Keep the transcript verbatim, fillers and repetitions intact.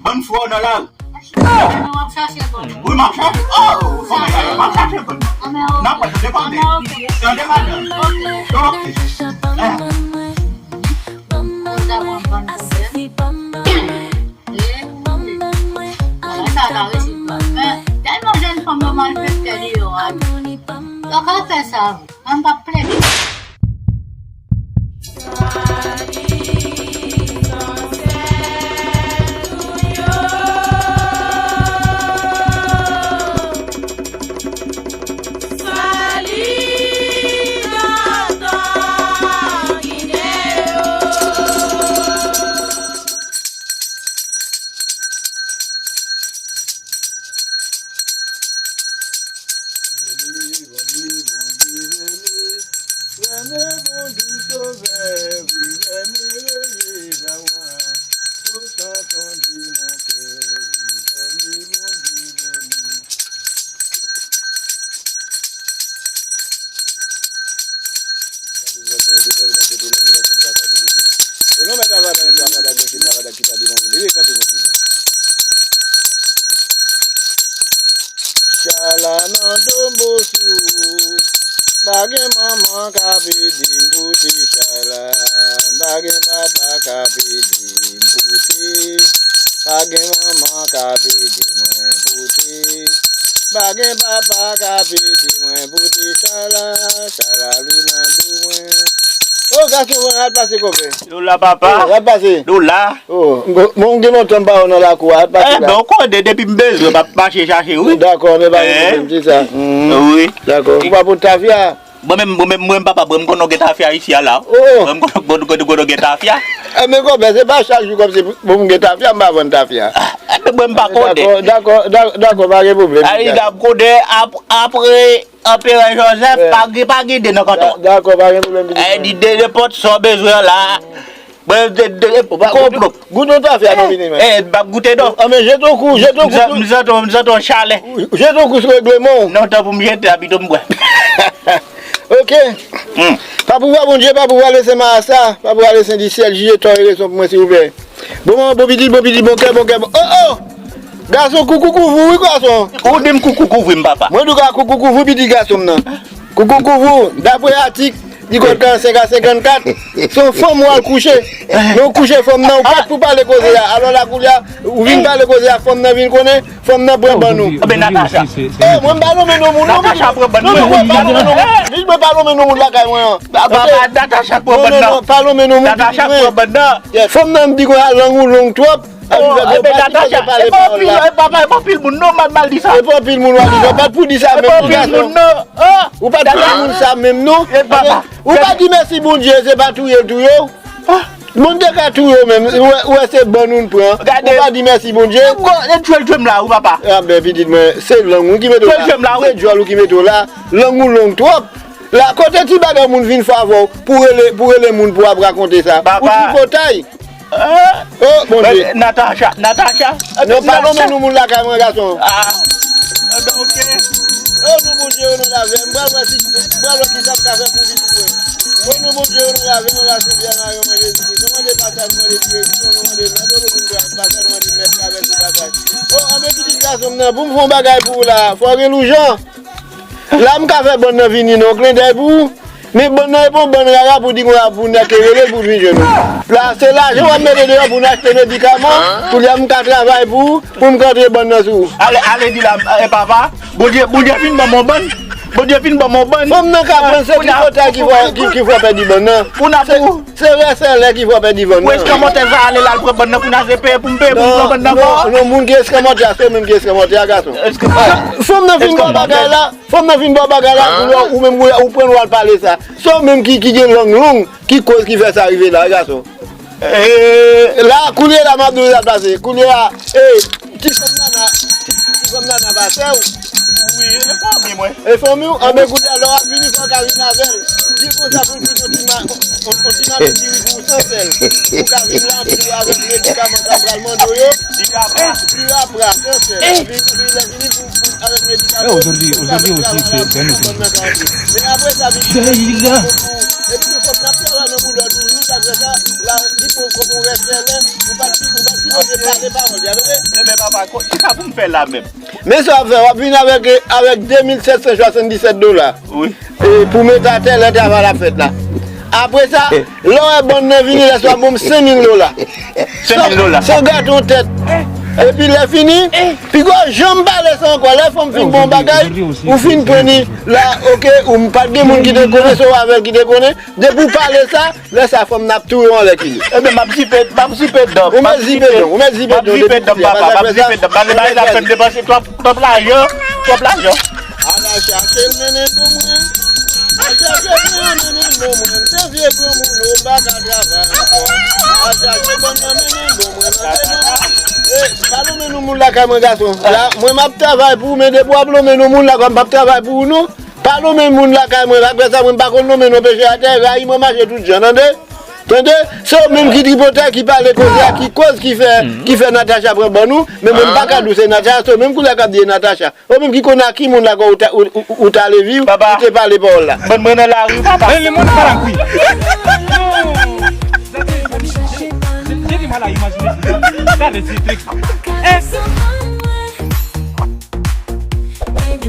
Bann fwa nan lari. Wi, m ap chache bann. Wi, m ap chache. Oh, fò mwen gade, m ap chache bann. N ap wè, tande, tande. Tande, madanm. Ok. Mwen ta pran bann pwoblèm. E, bagay sa ka resi. Men, tèlman jèn fanm yo malfektè deyò a, yo ka fè sa vre. Mwen m p ap plede. Chala nan do bosou, pa gen manman k ap ede m pote chay la, pa gen papa k ap ede m pote, pa gen manman k ap ede mwen pote, pa gen papa k ap ede mwen pote chay la, chay la lou nan do mwen. O gason, mwen al pase kòve. Yo la, papa. Yo, al pase. Yo la. Oh, m ko-, bon, m gen lontan m pa wè w nan lakou a, al pase la. Enben, ou konnen, depi m bezwen, m ap mache chache, wi. Dakò, men pa gen pwoblèm, se sa. Wi. Dakò. Ou pa pot tafya? Mwen menm, mwen menm, mwen menm, papa, mwen, m konnen w gen tafya isi a la. Oh. Mwen, m konnen, konnen, konnen w gen tafya. Enben, kòmè, se pa chak jou kòmsi, bon, m gen tafya, m pa vann tafya. Enben, mwen, m pa konnen. Dakò, dakò, dakò, pa gen pwoblèm. Ay, dakò, konnen, ap-, apre, Anperè Jozèf, pa gen, pa gen de nan kanton. Dakò, pa gen pwoblèm, pitit mwen. Di de, nenpòt sa w bezwen an la. Mwen, de, de, konplo. Goute yon tafya non, pitit mwen. Eh, m p ap goute non. Ah, men jete yon kou, jete yon kou. M santi, m santi yon chalè. Jete yon kou sou regleman w. Non, tanpri m jete a, pito m bwè. Ok. Pa pouvwa Bondye, pa pouvwa le Sen Marasa, pa pouvwa le Sen di syèl, jije tò e rezon pou mwen, silvouplè. Bon manman, bon pitit, bon pitit, bon kè, bon kè, bon. Oh, oh! Gason, koukou kouvri w, wi, gason. Ou di m koukou kouvri m, papa. Mwen di w ka koukou kouvri w, pitit gason m nan. Koukou kouvri w, dapre atik, di kòd karannsenk a senkannkat, se yon fanm w al kouche. Men w kouche fanm nan, ou pa t pou pale koze a. Alò la, koulye a, ou vin pale koze a, fanm nan vin konnen, fanm nan pran bann ou. Enben, Natacha. Eh, mwen m pa lonmen non moun, non, Natacha pran bann mwen. Non, non, mwen pa lonmen non moun. Jis mwen pa lonmen non moun lakay mwen an. Natacha pran bann nan. Non, non, non, pa lonmen non moun, pitit mwen. Natacha pran bann nan. Fanm nan m di konsa, lang ou long twòp. Oh, enben, Natacha, e pa anpil, e papa, e pa anpil moun non, m al, m al di sa. E pa anpil moun w ap di sa, ou pa t pou di sa menm non, gason. Ou pa t pou di moun sa menm non. Ou pa di mèsi Bondye, se pa touye l touye w. Moun te ka touye w menm, ou wè, ou wè se bann ou n pran. Ou pa di mèsi Bondye. E jwèl jwe m la, wi, papa. Enben, pitit mwen, se lang ou ki mete w la. Se djòl ou ki mete w la. Lang ou long twòp. La, kote ti bagay moun vin fè avè w pou rele, pou rele moun pou ap rakonte sa? Ou tripotay. Oh, Bondye. Natacha, Natacha. Non, pa lonmen non moun lakay mwen, gason. Ah, enben, ok. Oh, non, Bondye, non, lavè. M pral wè si, m pral wè kisa m ka fè pou pitit mwen. Oh, non, Bondye, non, lavè, non, la, Seyè, nan non Jezi Kris. Nou mande pasaj, nou mande direksyon, nou mande lòd, nou mande pasaj, nou mande mèt travèse pasaj. Oh, enben, pitit gason m nan, pou m fè yon bagay pou ou la, fò w gen loujan. La m ka fè bann nan vini nan yon klendèy pou ou. Men bann nan e pa yon bann rara pou di konsa pou nèg ke rele l pou l vin jwenn ou. La se lajan w ap mete deyò pou n achte medikaman, koulye a m ka travay pou ou, pou m ka antre bann nan sou ou. Ale, ale di la, e papa, Bondye, Bondye fin ban m yon bann. Bondye fin ban m yon bann. Fanm nan ka pran se tripotay ki fè, ki, ki fè w pèdi bann nan. Pou n ap Se rèsèlè ki fè w pèdi bann nan. Pou eskanmòtè sa ale la, l pran bann nan pou n ase peye pou m peye pou m pran bann nan ankò. Non, non, moun ki eskanmòtè a, se ou menm ki eskanmòtè a, gason. Fanm nan fin ba w bagay la, fanm nan fin ba w bagay la, ou, ou menm ou, ou pran w al pale sa. Se ou menm ki, ki gen lang long, ki koz ki fè sa rive la, gason. La, koulye la, m ap di w sa pase. Koulye a, e, Ti fanm nana, ti fanm nana pa sè w? Wi, e fanmi mwen. E fanmi w? Anben kounye a lè w ap vini fò w ka vin avè l. Di l konsa pou l kite yon ti ma, yon, yon ti maten diri pou ou san sèl. Ou ka vin la anpil avèk medikaman sa m pral mande w yo. Di kapra. Di kapra, san sèl. Vin, vin, lè vini pou, pou, avèk medikaman. Men apre sa, vin pou, epi tou fòk n ap travay nan bouda toujou. Apre sa, la, li pran kòm yon rèsèlè, ou pa t, ou pa t sipoze pale pawòl li a, tande? Enben, papa, ko-, kisa pou m fè la menm? Men sa w ap fè, w ap vin avèk, avèk de mil sèt san swasanndisèt dola. Wi. E, pou mete atè lè travay la fèt la. Apre sa, lè w wè bann nan vini, lè sa w ap ban m senk mil dola. Senk mil dola. San, san gate yon tèt. Epi lè fini, piga w janm pale sa ankò. Lè fanm fin ba w bagay, ou fin pran li la, oke, ou pa t gen moun ki te konnen, se w avè l ki te konnen. Depi w pale sa, lè sa fanm nan ap touye w anlè ki li. Ebyen, m ap zipe, m ap zipe dan. Ou mèt zipe dan, ou mèt zipe dan depi kounye a, papa, m ap zipe dan. Pale bagay la fè m depanse twòp, twòp lajan, twòp lajan. Al chache l mennen pou mwen. Al chache l mennen pou mwen. M se vye granmoun, m pa ka travay ankò. Al chache bann nan mennen pou mwen. Nan se mwen. E, pa lonmen nou moun lakay mwen, gason. La, mwen m ap travay pou ou, men depi w ap lonmen nou moun lakay mwen, m p ap travay pou ou, non. Pa lonmen moun lakay mwen, apre sa, mwen m pa konn lonmen non peche atè, rayi mwen mache tout jan, tande? Tande? Se ou menm ki tripotay, ki pale koze a, ki koz, ki fè, ki fè Natacha pran ban nou, men mwen m pa ka di w se Natacha, se ou menm kounye a k ap di e Natacha. Ou menm ki konn a ki moun lakay ou ta, ou, ou, ou t ale viv, ou te pale pawòl la. Bann mwen nan lari, papa. Men le moun pa la kwi. Gade ti trik. Eh.